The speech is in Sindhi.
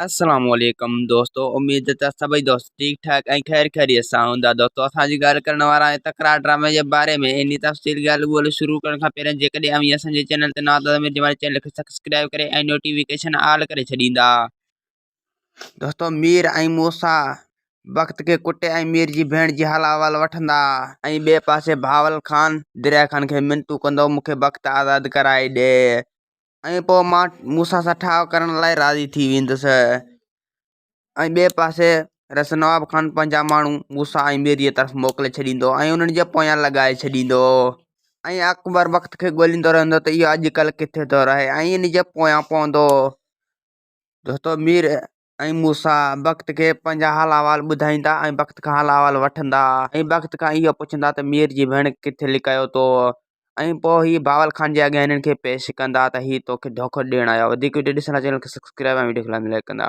السلام عليڪم دوستو اميد ته سڀئي دوست ٺيڪ ٺاڪ ۽ خير خيريت سان هوندا دوستو اسان جي ڳالهه ڪرڻ وارا آهيون تڪرار ڊرامي جي باري ۾ انهي تفصيل ڳالهه ٻولهه شروع ڪرڻ کان پهريان جيڪڏهن اوهين اسان جي چينل تي نوان آهيو ته مهرباني چينل کي سبسڪرائب ڪري ۽ نوٽيفڪيشن آل ڪري ڇڏيندا دوستو مير ۽ موسيٰ بخت کي ڪٽي ۽ مير جي ڀيڻ جي حال احوال وٺندا ۽ ٻئي پاسي بهاول خان دريا خان کي منتون ڪندو مون کي بخت آزاد ڪرائي ڏي ۽ پوء مان موسيٰ سان ٺاهه ڪرڻ لاء راضي ٿي ويندس. ۽ ٻئي پاسي رئيس نواب خان پنهنجا ماڻهو موسيٰ ۽ مير جي طرف موڪلي ڇڏيندو ۽ انهن جي پويان لڳائي ڇڏيندو ۽ اڪبر بخت کي ڳوليندو رهندو ته اهو اڄڪلهه ڪٿي ٿو رهي ۽ ان جي پويان پوندو. دوستو مير ۽ موسيٰ بخت کي پنهنجا حال احوال ٻڌائيندا ۽ بخت کان حال احوال وٺندا ۽ بخت کان اهو پڇندا ته مير جي ڀيڻ کي ڪٿي لڪايو تو ۽ پوء هي بهاول خان جي اڳيان هنن کي پيش ڪندا ته هي توکي ڌوکو ڏيڻ آيو آهي. وڌيڪ وڊيو ڏسڻ لاء چينل کي سبسڪرائب ۽ وڊيو کي لائڪ ڪندا.